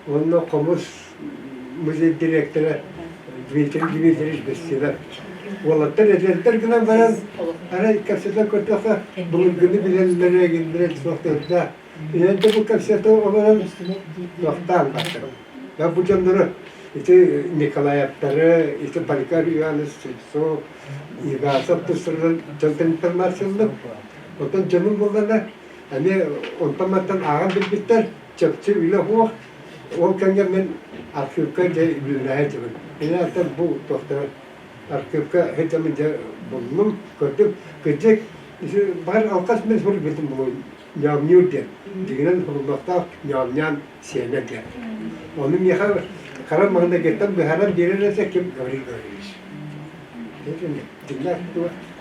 Уонна хомус музей дириэктэрэ Дмитрий Дмитриевич Бестинов. Уолаттар эдэрдэр гынан баран, арай кэпсэтэн көрдөххө, былыргыны билэллэрэ, эҥиннэрэ суох төрүттээх. Ийэм да бу кэпсэтэ олорон туохтаан бардым. Да бу дьоннору ити Николаевтары, ити Поликар Иванович Сельцов, Егасов тустарынан дьонтон информацияланным. Оттон дьонум буоллаҕына эмиэ онтон-мантан ааҕан билбиттэр, чопчу үлэ суох. Ол кэмҥэ мин архивка дьэ үлэлэһэ сылдьабын. Ити бу туохтара архивка сылдьаммын дьэ буллум, көрдүм. Кырдьык, баар алҕас мин суруйбутум буолуо ньоомньуур диэн. Дьиҥинэн суруллуохтаах ньоомньоон сиэнэ диэн. Ону миэхэ хара маҥнайгыттан быһааран биэрэр этэ ким Гаврил Гаврильевич. Дьиҥнээх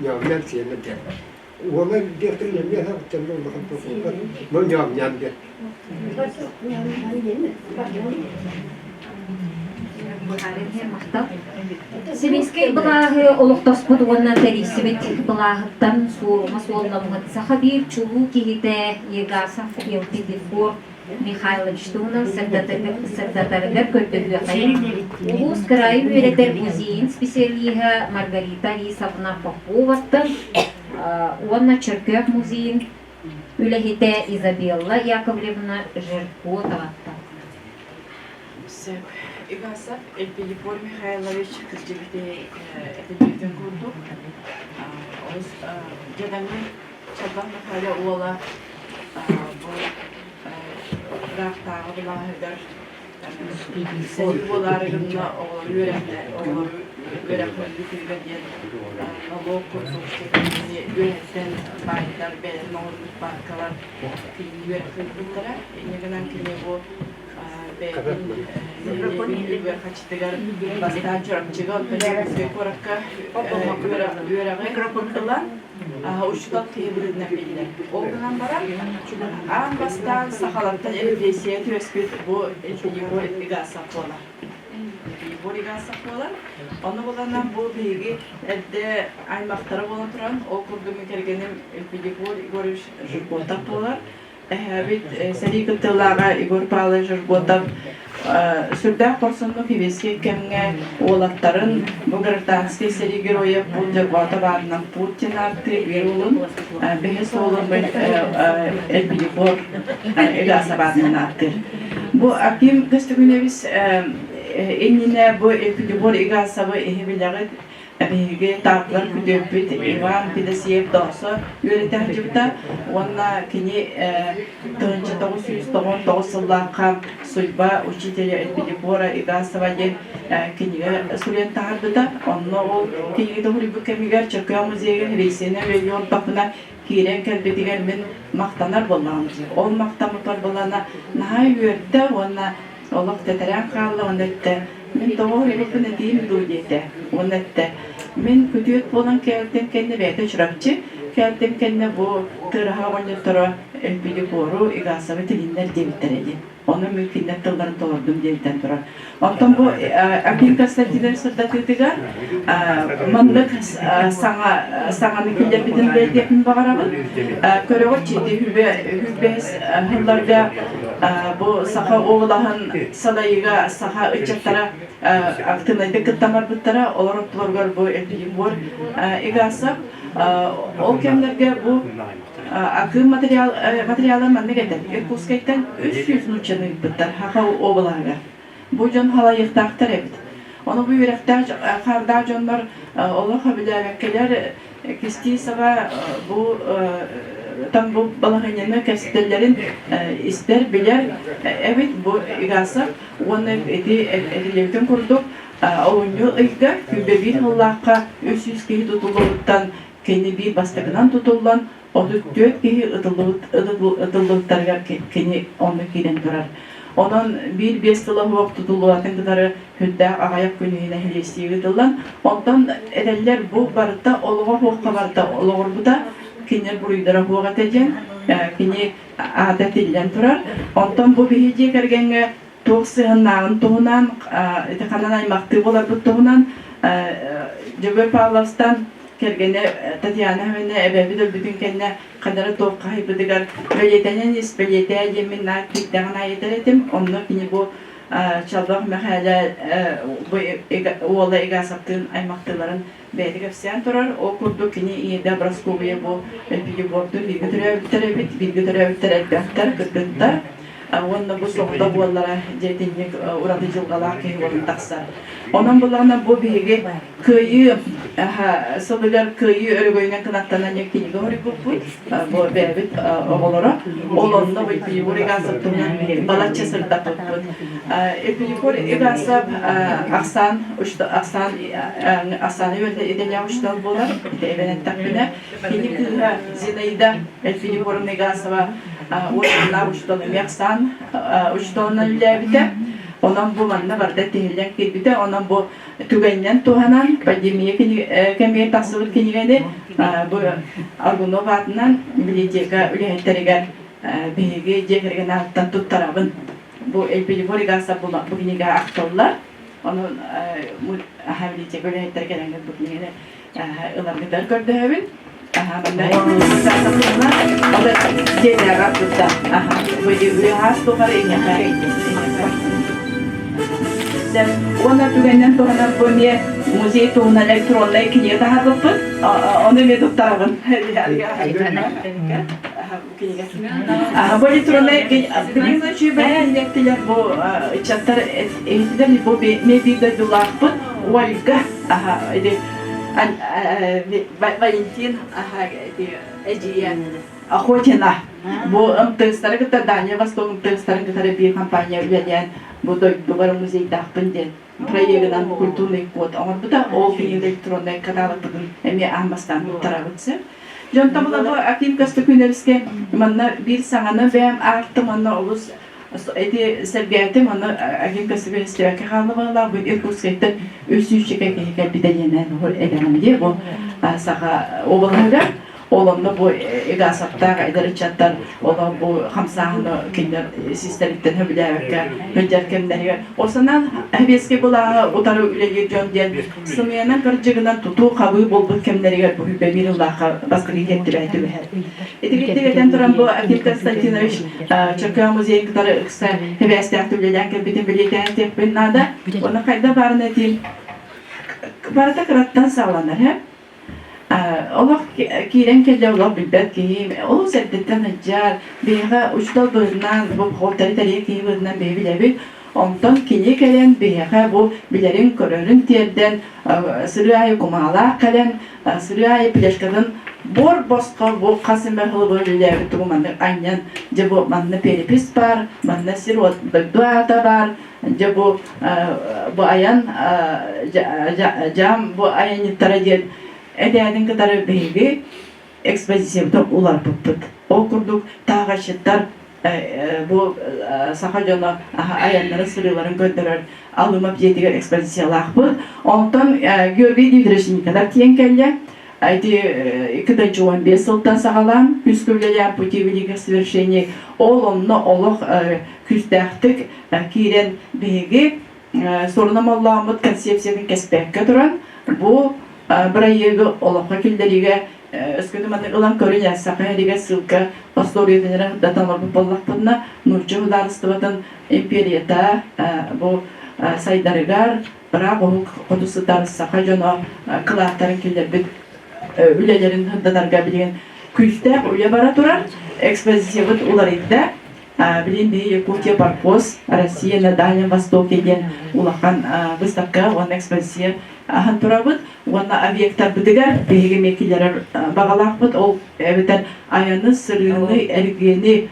ньоомньоон сиэнэ диэн. Уола диэхтэрин эмиэ чанна улахан туохпат, но ньоомньоон диэн. Сэбиэскэй былааһы олохтоспут уонна тэрийсибит былааһыттан суорума суолламмыт саха биир чулуу киһитэ Егасов Елпидифор Михайлович туһунан сырдатарыгар көрдөһүөхэйин улуус кыраайы үөрэтэр музейын специалиһа Маргарита Алисовна Поповаттан уонна Чөркөөх музейын үлэһитэ Изабелла Яковлевна Жиркотоваттан. Сөп. Ивасов Эльпидифор Михайлович кырдьыбыты этиллибитин курдук, олус дьадаҥы Чалбах Михаила уола бу ыраахтааҕы былааһыгар сэрии буолаары гынна оҕолору үөрэхтэ оҕолору үөрэхтэрбитигэр диэн нолуок курдук кинини үөһэттэн баайдар бэйэлэрин оҥорбут баанкалар кинини үөрэхтэрбиттэрэ. Инньэ гынан кини бу бэйэтин нэһилиэгин үбүгэр-харчытыгар бастаан Чурапчыга, оттон Дьокуускай куоракка үөрэҕи ылан учуутал киһи быһыытынан биллэр. Ол гынан баран, аан бастаан сахалартан репрессия түбэспит бу Егор Игасов буолар. Егор Игасов буолар. Ону буланан бу биһиги эрдэ аймахтара буолан туран, ол курдук мин кэргэним Егор Егорович Жиркотов буолар. Эһээбит сэрии кыттыылааҕа Егор Павлович Жиркотов сүрдээх хорсуннук сэбиэскэй кэмҥэ уолаттарын бу гражданскай сэрии геройа Пут Дьорҕоото баарынан Путин ааттыы биир уолун, бэһис уолун Эльпидифор Ильясов аатынан ааттыыр. Бу Аким Костюгуневич иннинэ бу Эльпидифор Игасовы иһи билэҕит Биһиги Таатталар күтүөппүт Иван Федосеев Доосо үөрэтэ сылдьыбыта уонна кини 1999 сыллаахха «Судьба учителя Эльпидифора Игасова» диэн кинигэ суруйан таһаарбыта. Онно ол кинигэ суруйбут кэмигэр Чөркөөх музейыгар рейсинэн үлэлии олордохпуна киирэн кэлбитигэр мин махтанар буоллаҕым дии. Ол махтаммыппар буоллаҕына наһаа үөрдэ уонна олох тэтэрэн хаалла уонна эттэ мин тоҕо уһуйбуппун этиим дуу диэтэ уонна эттэ мин күтүөт буолан кэлтим кэннэ бэйэтэ Чурапчы кэлтим кэннэ бу тыараһа оҕонньотторо Эльпидикору Игасовы тилиннэр диэбиттэрэ диэн ону мин кинилэр тылларын толордум диэбитэн турар. Оттон бу Аким Константинович сырдатыытыгар маннык саҥа саҥаны киллэрбитин бэлиэтиэхпин баҕарабын. Көрөҕүт чити хүбэс сылларга бу саха уолаһын салайыыга саха ыччаттара активнайдык кыттан барбыттара. Олор ортолоругар бу Егор Игасов. Ол кэмнэргэ бу Акыым материал, материала маннык этэр. Иркутскайтан 300 нууччаны ыыппыттар Хаха уобалаһыгар. Бу дьон халайыахтаахтар эбит. Ону бу үөрэхтээх хаардаах дьоннор олох өбүлээбэккэлэр кистии саба бу там бу балаһыанньаны кэпсэтэллэрин истэр, билэр эбит бу Игасов уонна ити этиллибитин курдук олунньу ыйга күүбэ биир сыллаахха 300 киһи тутуллубуттан Кини биир бастакынан тутуллан, 34 киһи ытыллыбыттарыгар кини онно киирэн турар. Онон биир-биэс сыла суох тутуллубатын кытары сүрдээх аҕыйах күн иһинэн силиэстийэ ыытыллан, онтон этэллэр бу барыта олоҕо суохха барыта олоҕурбута, кинилэр буруйдара суох этэ диэн кини аата этиллэн турар. Онтон бу биһи дьиэ кэргэҥҥэ туох сыһыаннааҕын туһунан, ити ханан аймахтыы буоларбыт туһунан Дьөгүөр Павловтан кэргэнэ Татьяна Хавина эбээбит өлбүтүн кэннэ ханара туох хаһыйбытыгар бэлиэтэнэн ис бэлиэтээ диэммин наар киирдэҕин аайы этэр этим. Онно кини бу Чалбах Мэхээлэ бу уола Игасовтыын аймахтыыларын бэйэтэ кэпсээн турар. Ол курдук кини ийэтэ Прасковья бу Эльпидибордуун бииргэ төрөөбүттэр эбит, бииргэ төрөөбүттэр элбэхтэр, кыргыттар. Уонна бу соҕотох буоллара дьиэтинньик ураты дьылҕалаах киһи буолан тахсар. Онон буллаҕына бу биһиги Кыайыы сылыгар Кыайыы өрөгөйүнэн кынаттанан кинигэ хоруйбуппут. Бу бэйэбит оҕолоро. Ол онно бу Егор Игасов туһунан балачча сырдаппыппыт. Егор Игасов ахсаан ахсаан ахсааны идэлээх учуутал буолар. Ити эбэн эттэхпинэ, кини кыыһа Зинаида Эльфинигоровна Игасова уонна учуутал эмиэ ахсаан учууталынан үлэлээбитэ. Онон бу манна барыта тиһиллэн киирбитэ. Онон бу Түгэнинэн туһанан, пандемия кэмигэр тахсыбыт кинигэни бу Аргунов аатынан библиотека үлэһиттэригэр биһиги дьиэ кэргэн аатыттан туттарабын. Бу Эльпилибор Игасов бу кинигэ ахтыллар. Онон библиотека үлэһиттэрэ кэлэҥҥит бу кинигэни ыларгытыгар көрдөһөбүн. Уонна түгэнинэн туһанан бу эмиэ музей туһунан электроннай кинигэ таһаарбыппыт. Ону эмиэ туттарабын. Бу электроннай билигин үчүгэй бу ыччаттар иһитилэр бу мен биир дойдулаахпыт Ольга Валентин эдьиийэ Охотина бу МТС-тары кытта Дальний Восток МТС-тарын кытары биир компания үлэлээн бу дойдубар музейдаахпын диэн проегынан культурный код оҥорбута. Ол кинигэ электроннай каталогпытын эмиэ аан бастаан туттарабыт сөп. Дьон табыла Аким Көстөкүүнэбискэ манна биир саҥаны бэйэм аартым онно олус Ити сэргээтим, ону Аким Көстөкүүн истибэккэ хаалла быһыылаах, бу Иркутскайтан үс сүүсчэкэ киһи кэлбитэ диэнэн этэҕин дии, бу саха уобалаһыгар. Ол онно бу Игасовтаах эдэр ыччаттар олох бу хамсааһыны кинилэр систэриттэн сөбүлээбэккэ сылдьар кэмнэригэр. Ол санаан сэбиэскэй былааһы утары үлэлиир дьон диэн сымыйанан кырдьыгынан тутуу-хабыы буолбут кэмнэригэр бу биир ыллаахха бастакы киэртибэ түбэһэр. Итигиттик этэн туран бу Аким Константинович Чөркөөх музейын кытары ыкса сибээстээх үлэлээн кэлбитин бэлиэтээн этиэхпин наада. Уонна хайда баарына этиим, барыта кыраттан саҕаланар, һэ? Олох киирэн кэллэ олох билбэт киһи, олус эрдэттэн сылдьар, биһиэхэ учуутал быһыытынан, бу бухгалтеры тэрийэр киһи быһыытынан биһи билэбит. Онтон кини кэлэн биһиэхэ бу билэрин-көрөрүн тиэрдэн, сырыы аайы кумаалаах кэлэн, сырыы аайы пелешкатын буор босхо бу хас эмэ сылы быһа үлэлээбит тугу маннык анньан, дьэ бу манна перепись баар, манна сир дойду аата баар, дьэ бу бу айан дьаам бу айанньыттара диэн этээтин кытары биһиги экспозициябытын уларыппыппыт. Ол курдук тааҕаччыттар бу саха дьоно айаннарын сырыыларын көрдөрөр Алымов дьиэтигэр экспозициялаахпыт. Онтон Георгий Дмитриевич Николаев тиийэн кэллэ. Ити 2015 сылтан саҕалаан күүскэ үлэлээн пути великих свершений ол онно олох күүстээхтик киирэн биһиги суруна моллооммут концепциятын кэспэккэ туран бу бырайыагы олоххо киллэриигэ өскөтө маннык ылан көрүн саха эригэр ссылка остуоруйатын эрэ сырдатан олорбут буоллахпытына нуучча судаарыстыбатын империята бу сайдарыгар ыраах уһук хоту сытар саха дьоно кылааттарын киллэрбит үлэлэрин сырдатарга билигин күүстээх үлэ бара турар. Экспозициябыт уларыйда. Билигин биһи Якутия Парпос, Россия на Дальнем Востоке диэн улахан выставка уонна экспозиция аһан турабыт. Уонна объектарбытыгар биһиги эмиэ киллэрэр баҕалаахпыт. Ол эбэтэр айаны, сырыыны, эргиэни,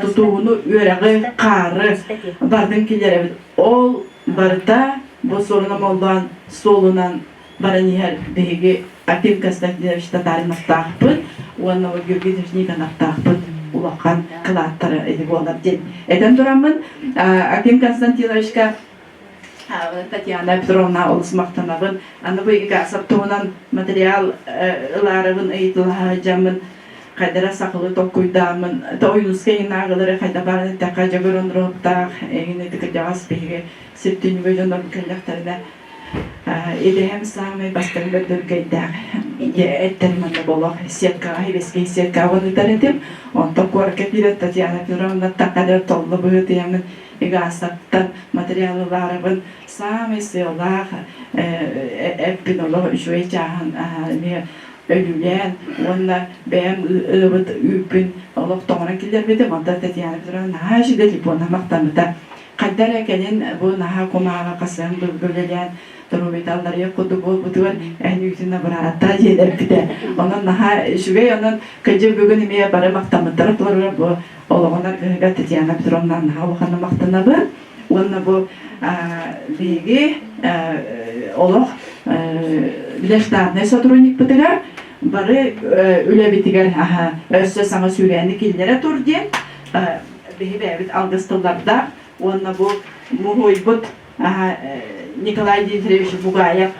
тутууну, үөрэҕи, хаары барытын киллэрэбит. Ол барыта бу суоруна моллоон суолунан баран иһэр биһиги Аким Константинович Татариновтаахпыт уонна Георгий Никоновтаахпыт улахан кылааттара ити буолар диэн этэн тураммын Аким Константиновичка Татьяна Петровна олус махтанабын. Аны бу Игасов туһунан материал ылаарыбын ыйытылаһа сылдьаммын хайдара сахалыы толкуйдааммын Ойуунускай инааҕылары хайда баар эттэххэ дьөгөр оноруоттаах эҥин ити кырдьаҕас биһиги сир түннүгэ дьоннор кэллэхтэринэ идэһэм саамай бастыҥ бөрдөргөйдөөх эттэр манна болох сеткаҕа хибэскэй сеткаҕа ыытар этим онтон куоракка киирэн Татьяна Петровна таххадыр толло быһыытыйаммын. Игасаттан материалы ылаарабын саамай сыаллаах эппин олох үчүгэй чааһын эмиэ өлүүлээн уонна бэйэм ыабыт үүппүн олох тоҥорон киллэрбитим. Онтон Татьяна Петровна наһаа үчүгэй телефонна махтаммыта. Хайда эрэ кэлин бу наһаа кумааҕы хасыһан быыбга үлэлээн доруобуйталларыйар курдук буолбутугар эн үүтүн абыраата диэн эппитэ. Онон наһаа үчүгэй, онон кыдьык бүгүн эмиэ бары махтаммыттара туруора бу олоҕун аргыһыгар Татьяна Петровна наһаа улаханнык махтанабын. Уонна бу биһиги олох билэр штатнай сотрудникпытыгар бары үлэбитигэр өссө саҥа сүүрээни киллэрэ тур диэн биһи бэйэбит алгыс тыллардаах уонна бу муһуйбут Николай Дмитриевич Бугаев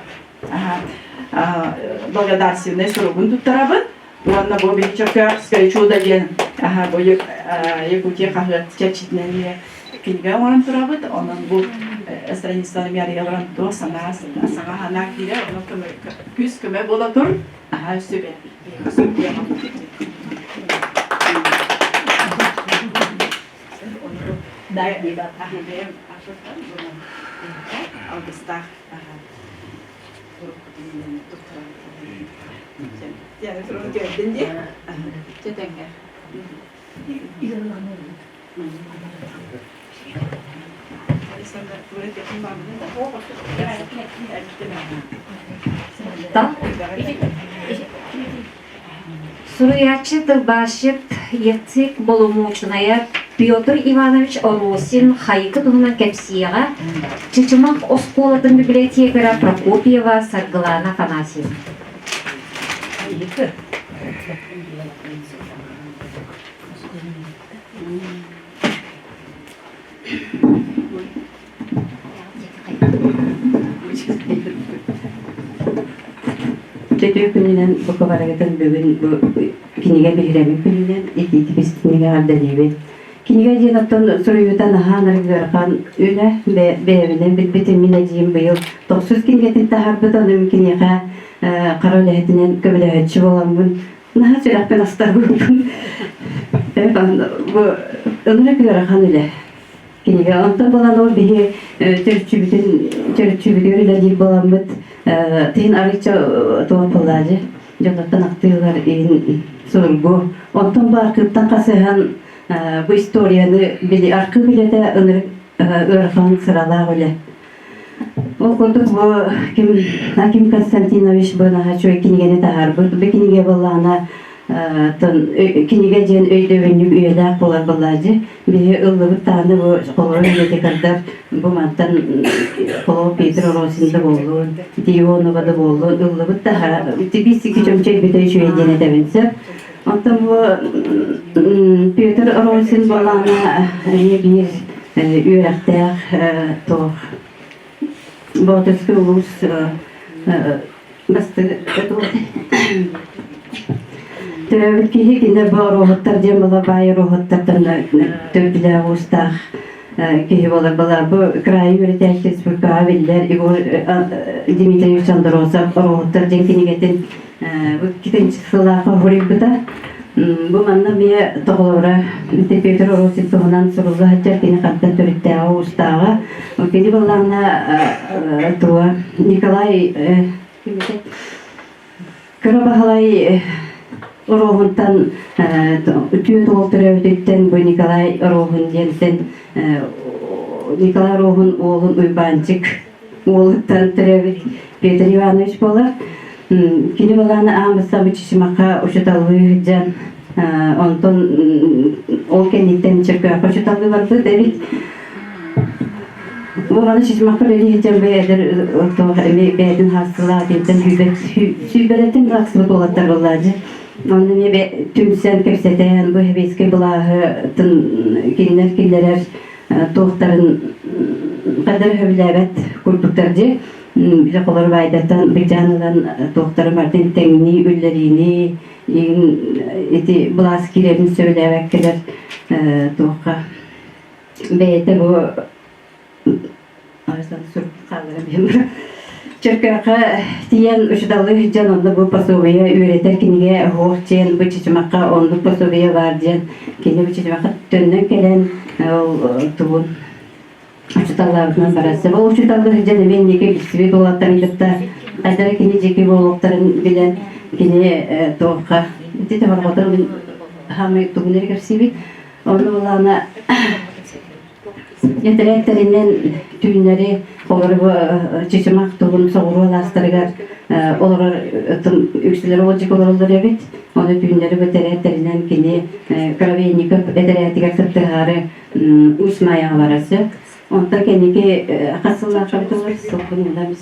благодарственнай суругун туттарабын уонна бу биһи Чөркөөхскэй чудо диэн бу Якутия хаһыат чэрчитинэн эмиэ кинигэ оҥорон турабыт. Онон бу страницалары арыйа олорон туох санаа саҥа санаа киирэр, онон күүс көмө буола тур. Аһаа сүбэ. Алгыстаах Суруйааччы, тылбаасчыт Ецик боломуочунайа Петр Иванович Оросин Хайыкы туһунан кэпсиэҕэ Чычымах оскуолатын библиотекара Прокопьева Саргылаана Афанасьевна. Үтүө күнүнэн бука барыгытын бүгүн бу кинигэ биһирэмин күнүнэн итиитик истиҥник эҕэрдэлиибин. Кинигэ диэн оттон суруйуута наһаа ыарахан үлэ бэйэбинэн билбитим мин эдьиийим быйыл тохсус кинигэтин таһаарбыт ону киниэхэ хара үлэһитинэн көмөлөһөөччү буоламмын наһаа сүрэхпин астарбыппын. Бу ынырык ыарахан үлэ. Кинигэ онтон буолан ол биһи төрүччүбүтүн төрүччүбүтүгэр үлэлиир буоламмыт тыын арыычча туох буоллаажы дьоннортон ахтыылар иһин судургу онтон бу архыыптан хасыһан бу историяны били архыып үлэтэ ынырык ыарахан сыралаах үлэ. Ол курдук бу Ким Аким Константинович бу наһаа үчүгэй кинигэни таһаарбыт. Бу кинигэ буоллаҕына кинигэ диэн өйдөбүнньүк үйэлээх буолар буоллаадьы. Биһи ыллыбыт даҕаны бу холоро библиотекардар бу мантан холоо Петр Оросин да буоллун, Дионова да буоллун ыллыбыт да биир чөмчөйбүтэ үчүгэй диэн этэбин сөп. Онтон бу Петр Оросин буоллаҕына эмиэ биир үөрэхтээх туох Боотурскай улуус бастакы Төрөөбүт киһи кини бу оруоһуттар диэн була баай оруоһуттартан төрдүлээх уустаах киһи буолар была бу кыраайы үөрэтээччи республикаҕа биллэр Егор Дмитриевич Андросов оруоһуттар диэн кинигэтин бу китинчи сыллаахха суруйбута. Бу манна эмиэ тоҕолоро Петр Оросин туһунан сурулла сылдьар кини хантан төрүттээҕэ уустааҕа. Кини буоллаҕына туга Николай Кыра Баһылай Оруоһунтан үтүө туол төрөөбүтүттэн бу Николай Оруоһун диэнтэн Николай Оруоһун уолун Уйбаанчык уолуттан төрөөбүт Петр Иванович буолар. Кини балааны аан бастаан Чычымахха учуталлыы сылдьан онтон ол кэнниттэн Чөркөөххө учуталлыы барбыт эбит. Бу маны Чычымахха үлэлии сылдьан бэйэ эдэр туох эмиэ бэйэтин хаастылаах итинтэн сүүбэрэттэн тахсыбыт уолаттар буоллаадьы. Онно эмиэ түмсэн кэпсэтэн бу сэбиэскэй былааһы кинилэр киллэрэр туохтарын қадар сөбүлээбэт курдуктар дии. Бile холор байдаттан быдьаан ылан туохтары мартын тэҥнии үллэриини ити былаас киирэрин сөбүлээбэккэлэр туохха бэйэтэ бу Чөркөөххө тиийэн учууталлыы сылдьан онно бу пособие үөрэтэр кинигэ оһуох диэн бу Чычымахха оннук пособие баар диэн кини бу Чычымахха төннөн кэлэн ол тугун. Учууталлаабытынан барарса. Ол учууталлар сылдьан эмиэ инники билсибит уолаттарын кытта хайдах кини дьиэки буолуохтарын билэн кини туохха ити тоһорҕотор мин хаамай тугун эрэ кэпсиибит. Онно булаана Этэрээттэринэн түүннэри олору Чычымах туһун соҕуруу алаастарыгар олорор үксүлэрэ уолдьук олороллор эбит. Ону түүннэри бу этэрээттэринэн кини Коровейников этэрээтигэр кыттыһаары Усть Майаҕа барар сөп. Онтон кэнники хас сыллаахха битулар сылбын улам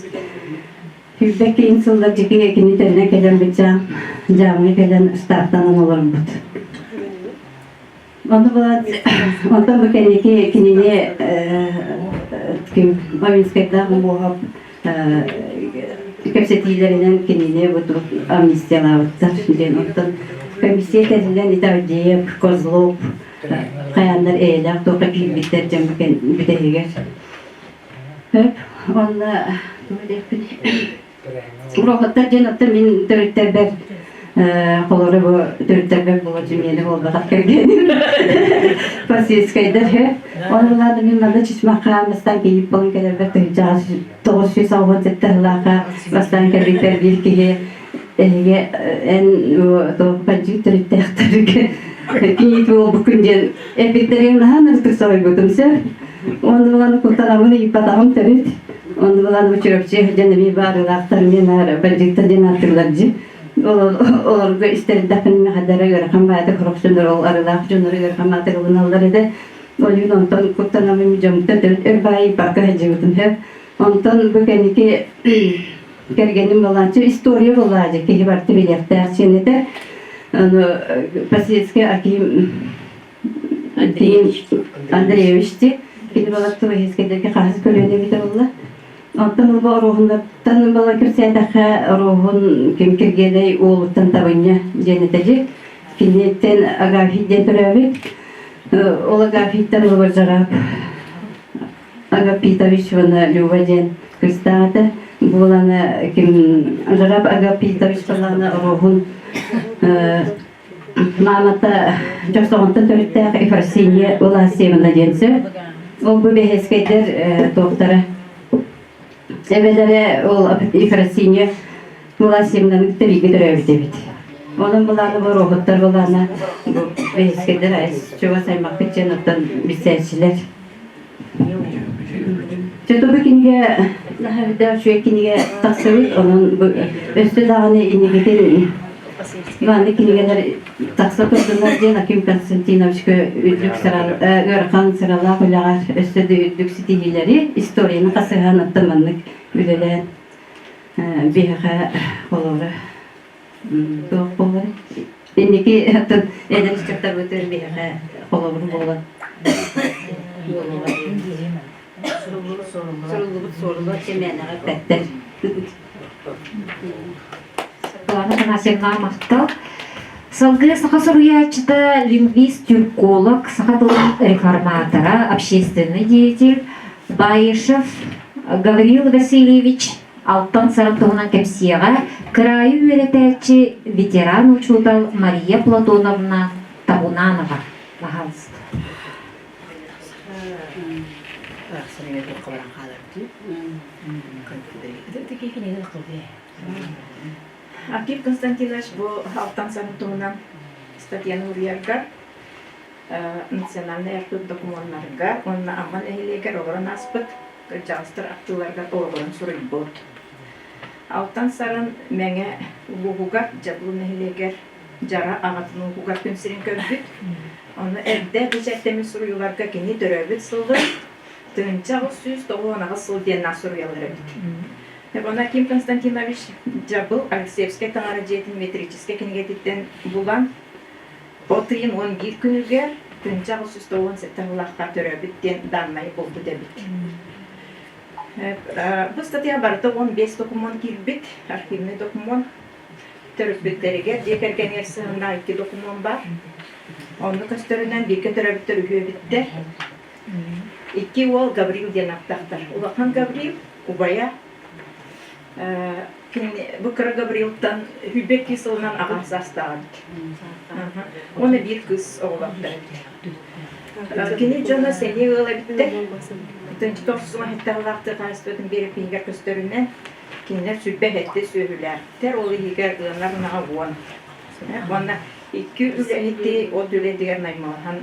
Сүүрбэккиин сыллар дьики кини тэринэн кэлэн быччаан дьаамҥа кэлэн штаттанан олорбут. Ону булан, онтон бу кэнники кинини ким Маминскайдаах Муоһап кэпсэтиилэринэн кинини бу амнистиялаабыттар диэн. Онтон комиссия тэриллэн Итавдеев, Козлов хайааннар эйэлээх туохха киирбиттэр дьон бүтэһигэр. Онно тугу диэхпиний? Уруокуттар диэн оттон мин төрүттэрбэр холоро бу төрүттэрбэр буолар дьимиэни буолбатах кэргэним Фасильскайдар Ол улааны мин манна Чычмахха бастаан кийиит буолан кэлэрбэр тыһыынчаҕа 997 сыллаахха бастаан кэлбиттэр биир киһи эһиги эн туох бандьыыт төрүттээхтэргэ кийиит буолбуккун диэн эппиттэрин наһаа ырытык соһуйбутум сөп. Онну булан куттанаммын ыйыппатаҕым төрүт. Онну булан бу Чурапчы сылдьан эмиэ баарыылаахтар мин бандьыыттар диэн ааттыыллар дьи. Олорго истэрдэхпин хадара ыарахан баайда хорох дьоннор ол арыылаах дьоннор ыарахан баайда ылыналлар этэ. Ойуун онтон куттанаммын дьоммуттан төрүт өр баайы ыйыппакка сылдьыбытым сөп. Онтон бу кэнники кэргэним балааччы история буолааччы киһи барыта билиэхтээх сиэн этэ. Аны Посельский Аким Андреевич кини балатты Васильскайдарга хаһыс көлүөнэ эбитэ буолла. Онтон ылба оруоһуннартан бала кэпсээтэххэ оруоһун ким Киргиэлэй уолуттан табынньа диэн этэ Киниттэн Агафий диэн төрөөбүт. Ол Агафийтан ылбар Жарап Агапитович уонна Люба диэн кыыстаах этэ. Буолана ким Жарап Агапитович балаана оруоһун Маамата Дьохсоҕонтон төрүттээх Ефросинья Власьевна диэн сөп. Ол бу бэһиэскэйдэр туохтара эбэлэрэ ол Ефросинья Власьевнаны кытта бииргэ төрөөбүт эбит. Онон былааны боруохуттар былаана бу бэһиэскэйдэр чугас аймахпыт диэн оттон билсээччилэр. Чэ, бу кинигэ наһаа үрдээх үчүгэй кинигэ тахсыбыт, онон бу өссө даҕаны инникитин маннык кинигэлэр тахса турдуннар диэн Аким Константиновичка үрдүк ыарахан сыралаах үлэҕэр өссө да үрдүк ситиһиилэри, историяны хасыһан оттон маннык үлэлээн биһиэхэ холобура туох буолар инники оттон эдэр ыччаттарбытыгар биһиэхэ холобур буолан суруллубут суоруллубут сэмээнэҕэ эппэттэр Светлана Афанасьевна махтал. Салгыы саха суруйааччыта, лингвист, тюрколог, саха тылын реформатора, общественный деятель Баишев Гаврил Васильевич Алтан Сарын туһунан кэпсиэҕэ кыраайы үөрэтээччи, ветеран учуутал Мария Платоновна Табунанова. Пожалуйста. Аким Константинович бу Алтан Сарын туһунан статьяны уруйаргар национальнай архыып докумуоннарыгар уонна Амма нэһилиэгэр олорон ааспыт кырдьаҕастар ахтыыларыгар олоҕуран суруйбут. Алтан Сарын Мэҥэ улууһугар Дьабыл нэһилиэгэр Дьара аҕатын ууһугар күн сирин көрбүт. Ону эрдэ бэчээттэммит суруйууларга кини төрөөбүт сылын 1898 сыл диэн суруйаллар эбит. Ону Аким Константинович Дьабыл Алексеевскай таҥара дьиэтин метрическэй кинигэтиттэн булан От ыйын 11 күнүгэр 1897 сыллаахха төрөөбүт диэн дааннайы булбут эбит. Бу ыстатыйа барыта 15 докумуон киирбит, архивный докумуон. Төрөппүттэригэр, дьиэ кэргэнигэр сыһыаннаах икки докумуон баар. Онно көстөрүнэн бииргэ төрөөбүттэр үһү эбиттэр. Икки уол Гаврил диэн ааттаахтар. Улахан Гаврил убайа Кини бу кыра Гаврилтан 22 сылынан аҕам саастаах эбит. Уонна биир кыыс оҕолоохтор эбит. Кини дьоно сэниэ ыал эбиттэр. 1997 сыллаах тыа хаһаайыстыбатын биэрэпиһигэр көстөрүнэн, кинилэр 27 сүөһүлээхтэр, ол иһигэр ыанар ынаҕа 10. Уонна икки үлэһити от үлэтигэр наймылаһан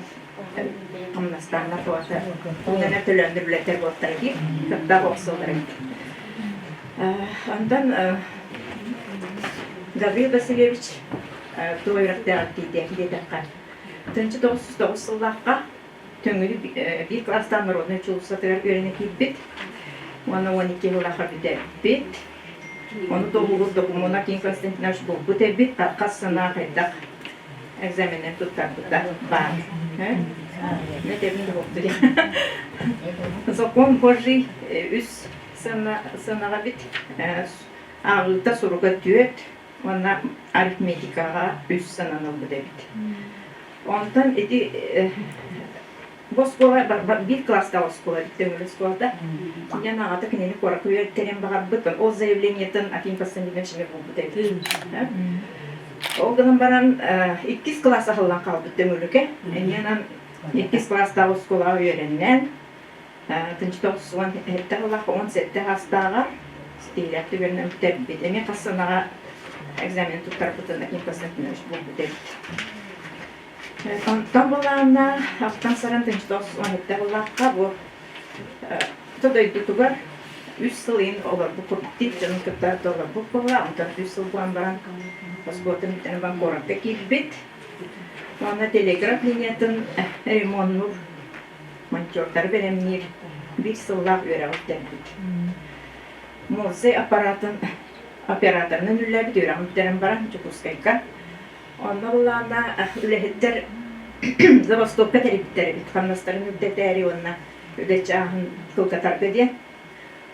хамнастааннар туота уонна төлөөннөр үлэтэр буолтара дии, кыттаах охсоллор эбит. Онтон Гаврил Васильевич туох үөрэхтээҕэр диэтэххэ, 1909 сыллаахха Төҥүлү биир кылаастаах народнай учуулуссатыгар үөрэнэ киирбит уонна 12 сыллаахха бүтэрбит. Ону туоһулуур докумуона Ким Константинович булбут эбит, хас санаа хайдах экзаменын туттарбыта баар. Закон Божий үс сыанаҕа бит ааҕыыта суруга түөрт уонна арифметикаҕа үс сананылбыт эбит. Онтон ити бу оскуола биир класстаах оскуола Төҥүлү оскуолата. Киниэн аҕата кинини куоракка үөрэттэрин баҕарбыт. Ол заявлениетын Аким Константинович эмиэ булбут эбит. Ол гынан баран иккис класс аһыллан хаалбыт Төҥүлүкэ. Эмиэ иккис класстаах оскуолаҕа үөрэннэн 1997 сыллаах 17 саастааҕар ситиһиилээх түгэнинэн бүтэрбит. Эмиэ хас сыанаҕа экзамен туттарбытын Аким Константинович булбут эбит. Онтон былаана алтан саран 1997 сыллаахха бу дойдутугар үс сыл иһин олорбут курдук дьонун кытта олорбут буолла. Онтон үс сыл буолан баран оскуолатын бүтэрэн баран куоракка киирбит. Уонна телеграф линиятын ремоннуур монтердары бэлэмниир биир сыллаах үөрэҕи бүтэрбит. Морзе аппаратын операторынан үлэлээбит үөрэҕин бүтэрэн баран Дьокуускайга. Онно былаана үлэһиттэр забастовка тэрийбиттэр эбит, хамнастарын үрдэтээри уонна үлэ чааһын кылгатарга диэн.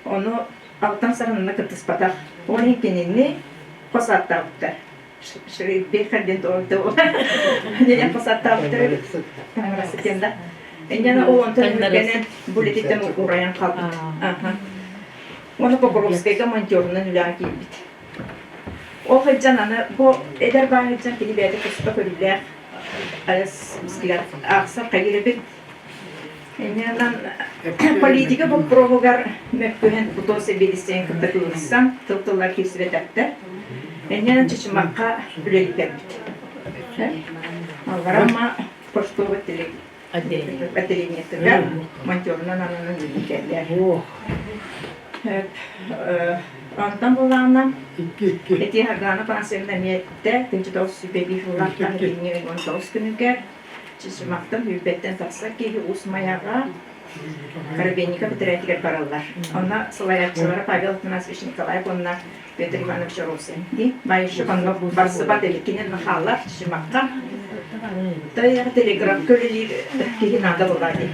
Ону алтан сарынына кыттыспатах. Ол иһин кинини хос ааттаабыттар. Шрейбехер диэн туох посадтаабыттар эбит. Таҥарасы да. Инньэ ол онтон үргэнэн булетиттэн урайан хаалбыт. Уонна Покровскайга монтерунан үлэҕэ киирбит. Ол сылдьан аны бу эдэр баай сылдьан кини бэйэтэ туспа көрүүлээх айас взгляд аахсар хайыр эбит. Инньэ политика боппуруоһугар мөккүһэн бутуос сэбиэдиссэйин кытта кыырсан тыл-тыллар киирсибэтэхтэр. Инньэ Чычымахха үлэлиирбит. Алларама почтовый отделениетыгар монтерунан ананан үлэлииллэр. Онтон буллаҕына ити Сардаана Афанасьевна эмиэ эттэ, 1905 сыллаахтан 19 күнүгэр Чычымахтан сүүрбэттэн тахса киһи Уус Майаҕа Коробейников этэрээтигэр бараллар. Онно салайааччылара Павел Афанасьевич Николаев уонна Петр Иванович Росин. Баайшев онно барсыбат эбит. хаалар Чычымахха. Тайаҕа телеграфка үлэлиир киһи наада буолла дии.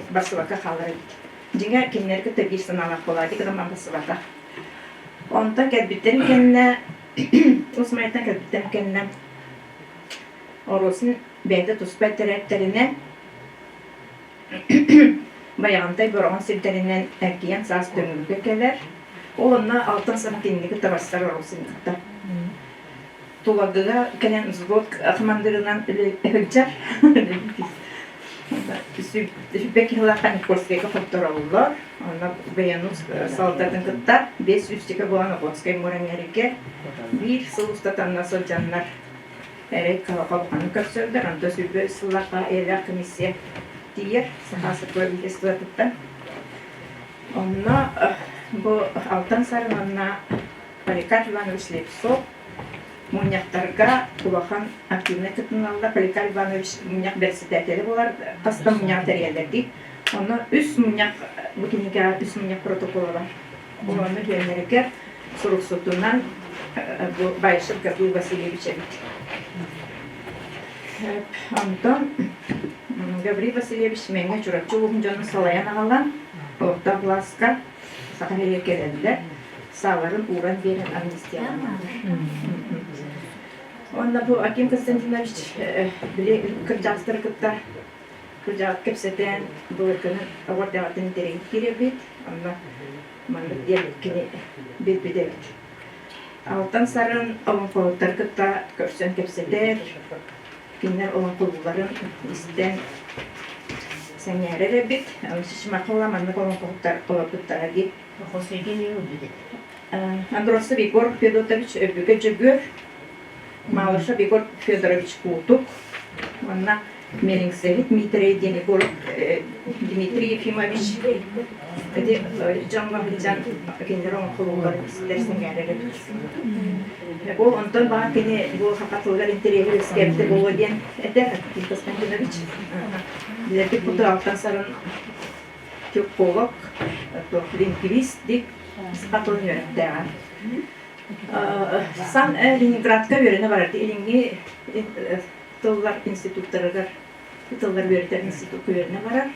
Барсыбакка хаалар эбит. Дьиҥэ кинилэри кытта биир санаалаах буолаа дии, гынан барсыбата. Онтон кэлбиттэрин кэннэ, Уус Майаттан кэлбиттэрин кэннэ Оруосун бэйэтэ туспа этэрээттэринэн Байаҕантай Бороҕон сирдэринэн эргийэн саас Төҥүлүгэ кэлэр. Ол онно алтан сана кинини кытта барсар Оруосун кытта. Тулагыга кэлэн взвод хамандыырынан сылдьар. Сүүрбэ киһилээххэ Никольскайга хоттороллор. Онно Баянус салалтатын кытта биэс сүүсчэкэ буолан Охотскай муора эҥээригэр биир сыл устата сылдьаннар эрэй кыһалҕаны көрсөллөр. Онто 23 сыллаахха эйэлээх комиссия тиийэр Саха правительствотыттан. Онно бу Алтан Сарын уонна Поликарп Иванович Слепцов мунньахтарга улахан активнай кытынналлар. Поликарп Иванович мунньах бэрэссэдээтэлэ буолар, хас да мунньаҕы тэрийэллэр дии. Онно үс мунньах, бу кинигэҕэ үс мунньах протокола бар. Онно үһүөннэригэр суруксутунан бу Баишев Гаврил Васильевич эбит. Онтон Гаврил Васильевич Мэҥэ Чурапчы улууһун дьонун салайан аҕалан олохтоох былааска Саха сиригэр кэлэллэр, сааларын ууран биэрэн амнистияланаллар. Уонна бу Аким Константинович били кырдьаҕастары кытта кырдьаҕас кэпсэтэн былыргыны оҕо эрдэҕиттэн интэриэһиргиир эбит. Онно маннык диэн кини билбит эбит. Алтан Сарын олоҥхоһуттары кытта көрсөн кэпсэтэр, кинилэр олоҥхолууларын истэн. Сэҥээрэр эбит. Чычымахха маннык олоҥхоһуттар олорбуттара дии. Андросов Егор Федотович Өбүгэ Дьөгүөр, Малышев Егор Федорович Куутук уонна Мириҥсэһит Миитэрэй диэн Егор Дмитрий Ефимович ити дьоҥҥо сылдьан кинилэр оҥхолуулларын истэр сэҥээрэр эбит. Ол онтон баҕар кини бу саха тылыгар интэриэһи үөскээбитэ буолуо диэн этэр Тит Константинович. Билэрбит курдук алтан сарын тюрколог, лингвист дик саха тылын үөрэхтээҕэ. Сан Ленинградка үөрэнэ барар. Илиҥҥи тыллар институттарыгар тыллар үөрэтэр институкка үөрэнэ барар.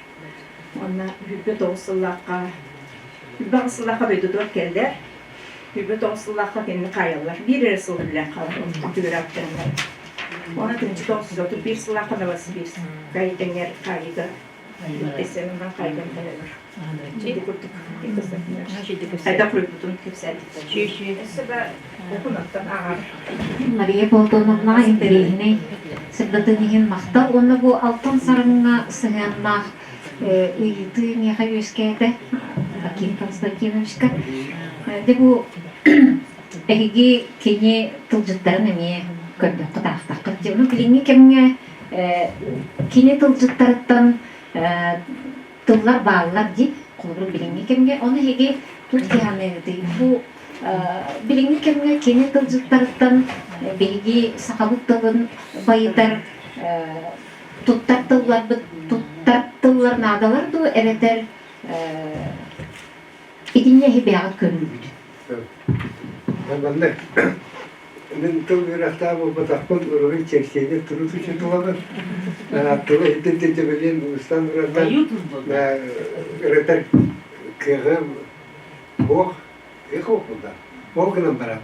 Уонна 29 сыллаахха 28 сыллаахха дойдутугар кэллэр. 29 сыллаахха кинини хаайаллар. Биир эрэ сыл үлэлээн хаалар түгүрээбиттэринэн. Уонна 1931 сыллаахха Новосибирскай эҥэр хаайыыга Эсэннан хайдан өлөр. Ити курдук хайдах суруйбутун кэпсээбиттэр. Өссө да окунаттан ааҕар. Мария Платоновнаҕа интэриэһинэй сырдатыы иһин махтал уонна бу алтан сарыҥҥа сыһыаннаах ыйытыы миэхэ үөскээтэ Аким Константиновичка. Дьэ бу эһиги кини тылдьыттарын эмиэ көрдөххүт аахтаххыт. Дьэ, ону билиҥҥи кэмҥэ кини тылдьыттарыттан тыллар бааллар дии, холобур билиҥҥи кэмҥэ. Ону эһиги тут киһаныгытый бу билиҥҥи кэмҥэ кини тылдьыттарыттан биһиги сахабыт тылын байытар туттар тылларбыт туттар тыллар наадалар дуу эбэтэр итиннэ эһи бэйэҕит көрүүгүт? Маннык мин тыл үөрэхтээх буолбатахпын, уруһуй чэпчиэни турут учууталабын. Тылы иһиттэн тиэтэбэлиэн устан уратан ырытар кыаҕым суох, кыах буолла. Ол гынан баран,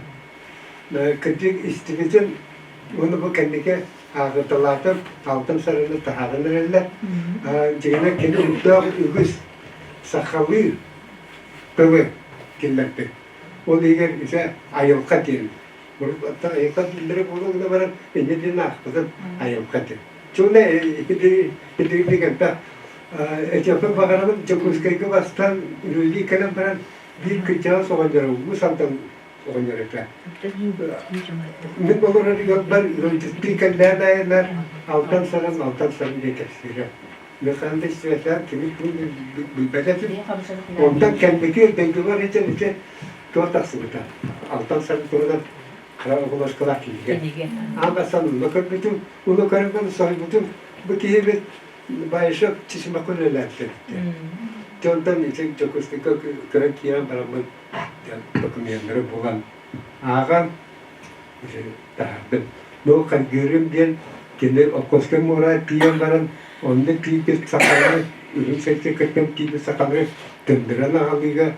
кырдьык истибитим уонна бу кэнники ааҕыталаатым, алтан сарыны таһааран эрэллэр. Дьиҥинэн кини үрдээх үгүс сахалыы тылы киллэрбит. Ол иһигэр ise айылҕа диэн. Урут айылҕа дииллэрэ буолуо гына баран, инньэ диэн аахпытым айылҕа диэн. Чуна итирик элбэх Этиэхпин баҕарабын Дьокуускайга бастаан үлэлии кэлэн баран биир кырдьаҕас оҕонньор Уус Алдан оҕонньор этэ. Мин олорор ыалбар ыалдьыттыы кэллээн айанар алтан саран алтан саран диэн кэпсиирэ. Михаил Светлан кими билбэт этим. Онтон кэнники дойдубар этэн ити туох тахсыбыта. Алтан сарын туһунан хара оҕолоскалаах кинигэ. Аан бастаан онно көрбүтүм, уну көрөн соһуйбутум. Бу киһибит Баишев Чичимакка үлэлээбит эбит. Онтон ити Дьокуускайга көрөн киирэн бараммын докуменнары булан ааҕан таһаардым. Бу хайгыырым диэн кини Охотскай муора тиийэн баран онно тиийбит сахалары үрүҥ сиргэ кыттан тиийбит сахалары тындыран аҕалыыга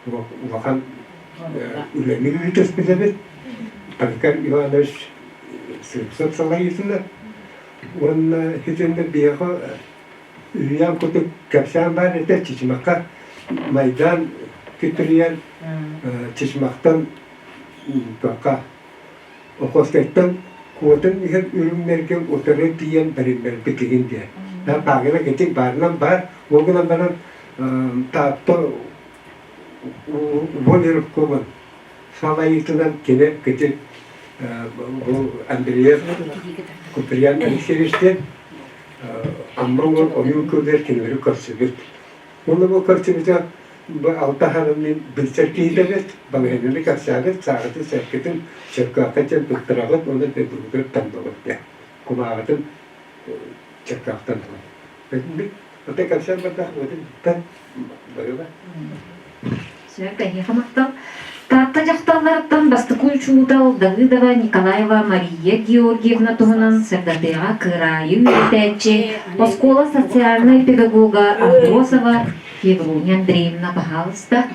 улахан үлэни ыытыспыт эбит. Поликарп Иванович Сырцов салайыытынан уонна итиннэ биһиэхэ үһүйээн курдук кэпсээн баар этэ Чычымахха Майдан кытырыйан Чычымахтан туохха Охотскайтан куотан иһэр үрүҥнэргэ утары тиийэн бэриллэрбит игин диэн. Паагына кэтик баарынан баар, ол гынан баран Таатта Волеркомун салайыытынан кини кытык бу Андреев Куприян Алексеевич диэн Амма ойуун кылгар кинилэри көрсүбүт. Уонна бу көрсүбүтэ бу алта хараммын билсэр киһитэбит, балаһыанньаны кэпсээбит, сааҕытын сэркитин Чөркөөххө диэн туттараҕыт уонна дойдубутугар тандыбыт диэн. Кумааҕытын Чөркөөхтөн ылан. Ата кэпсээн бардах уотун барыла. Сөп, эһиэхэ махтал. Таатта дьахталларыттан бастакы учуутал Давыдова Николаева Мария Георгиевна туһунан сырдатыаҕа кыраайы үөрэтээччи, оскуола социальнай педагога Андросова Феврония Андреевна баһаалыста.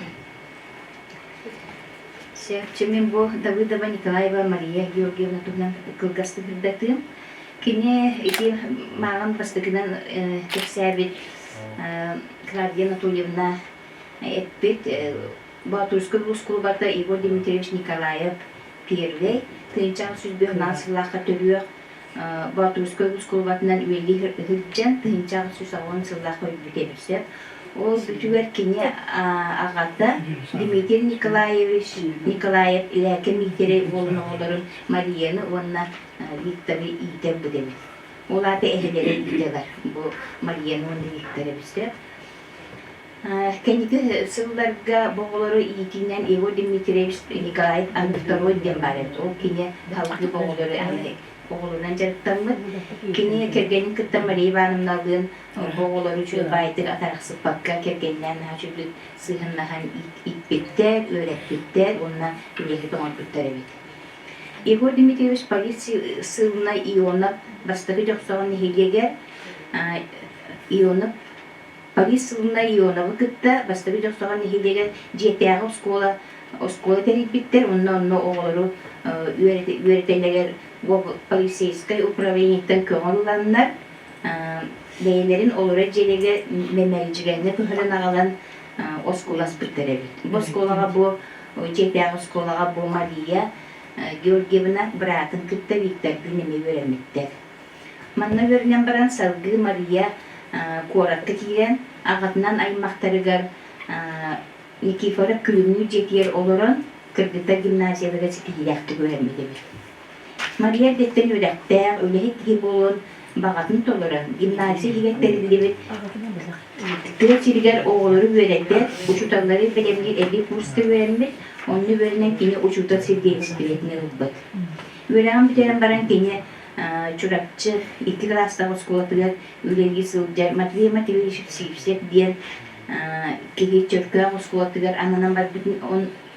Сөп, мин бу Давыдова Николаева Мария Георгиевна туһунан кылгастык сырдатыым. Кини ити мааҕын бастакынан кэпсээбит Клавдия Анатольевна эппит Боотурскай улуус кулубата Егор Дмитриевич Николаев первэй, тыынчаан 105 сыллаахха төрүөх. Боотурускай оскуолатынан үлэлии сылдьан 1880 сыллаах өлбүтэ эбит сөп. Ол бүтүгэр кини аҕата Дмитрий Николаевич Николаев Илээкэ Миитэрэй уолун оҕолорун Марияны уонна Викторы иитэр эбит. Ол аата эһэлэрэ иитэлэр бу Марияны уонна Викторы эбит сөп. Кэнники сылларга бу оҕолору иитиинэн Егор Дмитриевич Николаев Второй диэн баар эбит. Ол кини салгыы бу оҕолору оҕолорунан дьарыктаммыт. Кини кэргэнин кытта Мария Ивановналыын бу оҕолору үчүгэй баайдык атарахсыппакка кэргэнинээн наһаа үчүгэйдик сыһыаннаһан ииппиттэр, үөрэппиттэр уонна үлэһит оҥорбуттар эбит. Егор Дмитриевич полиция сыылынай Ионов бастакы Дьохсоҕон нэһилиэгэр Ионов Полиция сылына Ионовы кытта Бастакы Дьохсоҕон нэһилиэгэр дьиэтээҕи оскуола оскуола тэрийбиттэр уонна онно оҕолору үөрэтэллэригэр полицейскай управлениеттан көҥүл ыланнар бэйэлэрин олорор дьиэлэригэр Мэмэлдьигэҥҥэ көһөрөн аҕалан оскуола аспыттар эбит. Бу оскуолаҕа бу дьиэтээҕи оскуолаҕа бу Мария Георгиевна быраатын кытта Виктордыын эмиэ үөрэммиттэр. Манна үөрэнэн баран салгыы Мария куоракка киирэн, аҕатынан аймахтарыгар Никифоров Күлүмнүүр дьиэтигэр олорон, кыргыттар гимназияларыгар ситиһиилээхтик үөрэммит эбит. Мария эрдэттэн үөрэхтээх, үлэһит киһи буолуон баҕатын толорон, гимназия иһигэр тэриллибит тыа сиригэр оҕолору үөрэтэр, учууталлары бэлэмниир эбии курска үөрэммит, онно үөрэнэн кини учуутал сирдиэбистибэтин ылбыт. Үөрэҕин бүтэрэн баран кини Чурапчы икки кылаастаах оскуолатыгар үлэлии сылдьар Матвей Матвеевич Сивцев диэн киһи Чөркөөх оскуолатыгар ананан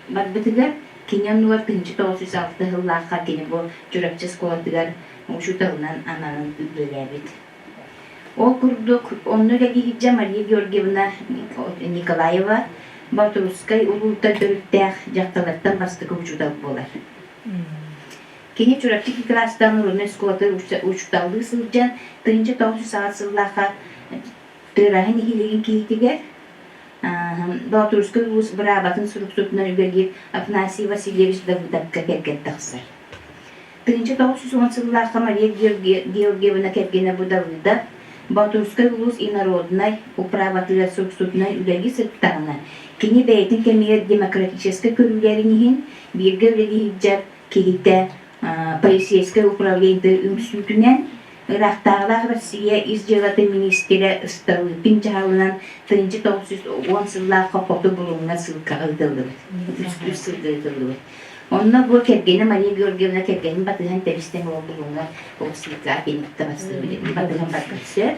барбытыгар кини оннугар 1906 сыллаахха кини бу Чурапчы оскуолатыгар учууталынан ананан үлэлээбит. Ол курдук, онно үлэлии сылдьа Мария Георгиевна Николаева Боотурусскай улууттан төрүттээх дьахталлартан бастакы учуутал буолар. Кини Чурапчы кылаастаан урунай оскуолатыгар учууталлыы сылдьан, 1909 сыллаахха Тыараһа нэһилиэгин киһитигэр Боотурускай улуус быраабатын суруксутунан үлэлиир Афанасий Васильевич Давыдовка кэргэн тахсар. 1910 сыллаахха Мария Георгиевна кэргэнэ бу Давыдов Боотурускай улуус инороднай управатыгар суруксутунан үлэлии сырыттаҕына, кини бэйэтин кэмигэр демократическай көрүүлэрин иһин бииргэ үлэлии сылдьар киһитэ полицейскай управлениета үҥсүүтүнэн Ыраахтааҕылаах Россия ис дьыалатын миниистирэ Столыпин дьаһалынан 1910 сыллаахха Хоту Булуҥҥа сыылкаҕа ыытыллыбыт. Үс сылга ыытыллыбыт. Онно бу кэргэнэ Мария Георгиевна кэргэнин батыһан тэбистэн ол Булуҥҥа ол сыылкаҕа киниттэ батыһан барбыт сөп.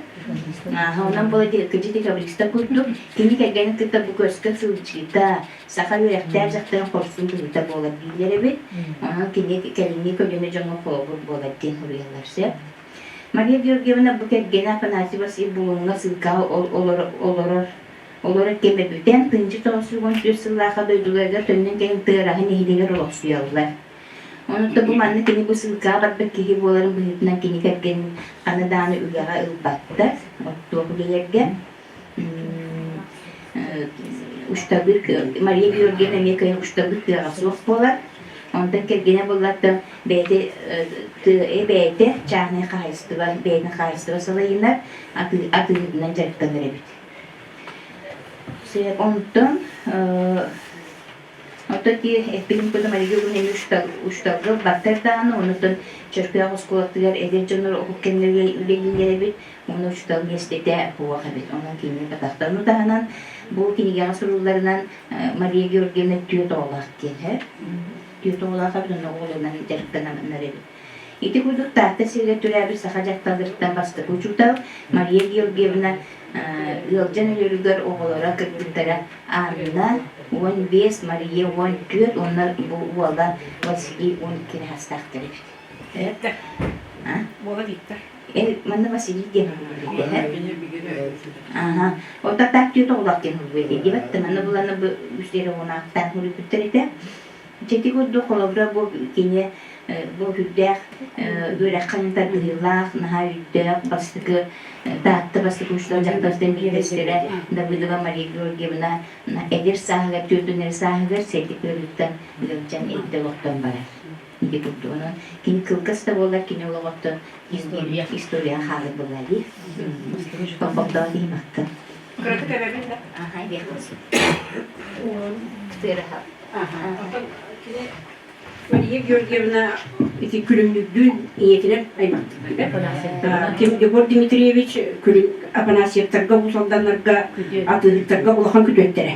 Онон бу кыдьы декабриста курдук кини кэргэнин кытта бу көскө сылдьыыта, саха үөрэхтээх дьахтарын хорсун быһыыта буолар дииллэр эбит. Онон кини кэлиҥҥи көлүөнэ дьоҥҥо холобур буолар диэн суруйаллар сөп. Мария Георгиевна бу кэргэнэ Афанасий Васильев Булуҥҥа сыылкаҕа олорор олорор кэмэ бүтэн, 1914 сыллаахха дойдуларыгар төннөн кэлэн Тыараһа нэһилиэгэр олохсуйаллар. Онон бу манна кини бу сыылкаҕа барбыт киһи буоларын быһыытынан кини кэргэнин ханна даҕаны үлэҕэ ылбаттар, оттуох үлэлэргэ. Уштабыыр Мария Георгиевна эмиэ кыайан уштабыыр кыаҕа суох буолар. Онтон кэргэнэ буоллар бэйэтэ бэйэтэ чааһынай хаһаайыстыба бэйэтин хаһаайыстыба салайынар атыыһытынан дьарыктанар эбит. Онтон Оттон ити эппитим курдук Мария Георгиевна учууталга ылбаттар даҕаны, оннуттан Чөркөөх оскуолатыгар эдэр дьоннор уһук кэмҥэ үлэлииллэр эбит, уонна учуутал миэстэтэ суох эбит. Онон кинини батахтар. Ону таһынан бу кинигэҕэ сурулларынан Мария Георгиевна түөрт оҕолоох диэн һэ. Түөрт оҕолоох эбит, онно оҕолорунан дьарыктананнар эбит. Ити курдук Таатта сиригэр төрөөбүт саха дьахталларыттан бастакы учуутал Мария Георгиевна ыалдьан өлөрүгэр оҕолоро кыргыттара Анна 15, Мария 14 уонна бу уола Василий 12 саастаахтар эбит. Виктор. Уола Виктор. Манна Василий диэн уһуллубут Аха. Ота так түөрт оҕолоох диэн уһуллубут диэбэт манна булана бу үстэр оҕонаахтаан суруйбуттар этэ. Ити курдук холобура бу кини бу үрдээх үөрэххэ тардыһыылаах, наһаа өйдөөх бастакы Таатта бастакы учуутал дьахтартан биирдэстэрэ Давыдова Мария Георгиевна эдэр сааһыгар, түөрт эрэ сааһыгар сэргик ыарыыттан ыалдьан эрдэ олохтон барар. Ити курдук. Онон кини кылгас да буоллар кини олоҕоттон история история хаалар буолла дии. Болҕомтоҕо киһи махтал. Кыратык эбэбин да. Аха, эбиэххин сөп. Тыараһа. Оттон кини Мария Георгиевна ити Күлүмнүүрдүүн ийэтинэн аймахтыылар. Ким Егор Дмитриевич Күлүм Афанасьевтарга, Уус Алданнарга, атыыһыттарга улахан күтүөттэрэ.